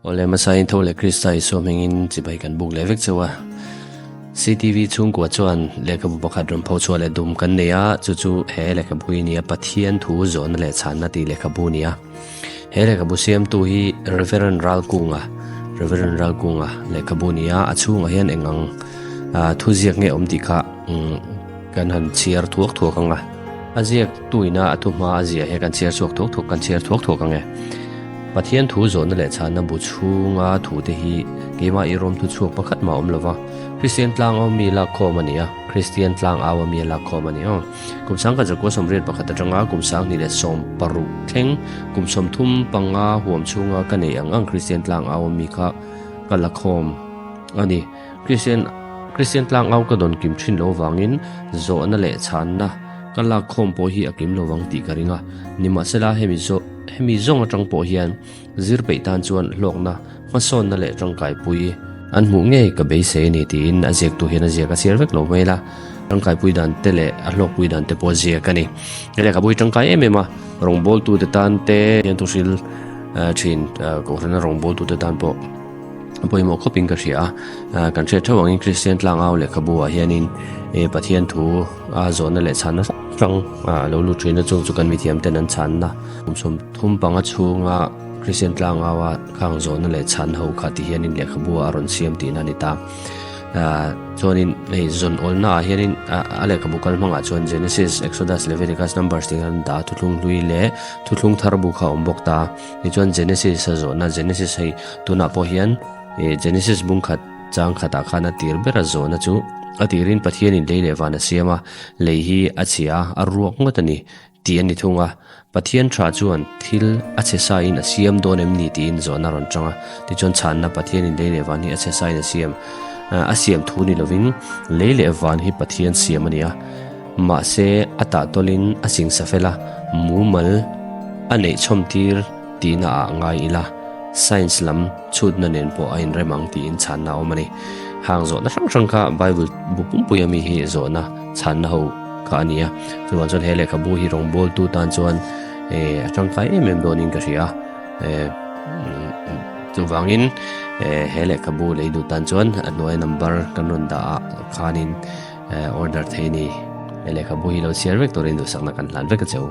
Awle hmasain tho leh Krista Isua hmingin chibai kan buk leh vek cheu a. CTV chhungkua chuan lehkhabu pakhat rawn pho chhuah leh dum kan nei a, chu chu he lehkhabu hi nia Pathian thu zawhna leh chhanna tih lehkhabu a ni a. He lehkhabu siamtu hi Reverend Ralkunga, Reverend Ralkunga lehkhabu a ni a, a chhungah hian eng ang thu ziak nge awm tih kha kan han chhiar thuak thuak ang a. A ziak tuina a thu hma a ziah hi kan chhiar chhuak thuak thuak kan chhiar thuak thuak ang e. Pathian thu zawhna leh chhanna bu chhunga thute hi keimah i rawm thu chhuak pakhat mah awm lova, Kristian tlang au mi lakkhawm a ni a, Kristian tlang au a mi a lakkhawm a ni aw. Kum sangkhat zakua 81 atanga kum 2016 thleng kum 35 huam chhunga ka neih ang ang Kristian tlang au a mi kha ka lakhawm a ni. Kristian Kristian tlang au ka dawn kim thin lo vangin zawhna leh chhanna ka lakkhawm pawh hi a kim lo vang tih ka ring a. Nimahsela hemi zawh hemi zawng atang pawh hian zir peih tan chuan hlawkna hmasawnna leh tangkaipui an hmuh ngei ka beisei a ni tiin a ziaktu hian a ziak a chhiar vek lo mai la. Tangkaipui dan te leh a hlawkpui dan te pawh a ziak a ni. He lehkhabu hi tangkai em em a, rawngbawltute tan te hian thuhril thin kohhrana rawngbawltute tan pawh a pawimawh khawpin ka hria a. Kan hriat theuh angin Kristian tlangau lehkhabu ah hianin Pathian thu a zawhna leh chhanna hrang hrang a lo lut thin a, chung chu kan mithiam ten an chhanna kum 35 chhunga Kristian tlangaua khang zawhna leh chhan ho kha ti hianin lehkhabu ah a rawn siam tihna a ni ta. Chuanin hei zawn awlna ah hianin a lehkhabu kal hmangah chuan Genesis, Exodus, Leviticus, Numbers tih khan dah a thuthlung hlui leh thuthlung thar bu kha a awm bawk ta. Tichuan Genesis a zawhna Genesis hei tunah pawh hian Genesis bung khat chang khatah khan a tir ber a zawhna chu a tirin Pathianin lei leh van a siam a, lei hi a chhia a, a ruak ngawt a ni tih a ni thung a. Pathian tha chuan thil a chhe sain a siam dawn em ni tiin zawhna a rawn chang a. Tichuan chhanna Pathianin lei leh van hi a chhe sain a siam a siam thu ni lovin lei leh van hi Pathian siam a ni a. Mahse a tahtawlin a singsa fel a, mumal a neih chhawm tir tihna ah ngai ila, science lam chhutna nen pawh a inrem ang tiin chhanna a awm a ni. Hang zawhna hrang hrang kha Bible bu pumpui ami hi zawhna chhanna ho kha a ni a, chuvang chuan he lehkhabu hi rawngbawltu tan chuan a tangkai em em dawnin ka hria a, chuvangin he lehkhabu lei duh tan chuan a hnuai number kan rawn dah ah khanin order thei a ni. He lehkhabu hi lo chhiar vek turin duhsakna kan hlan vek a che u.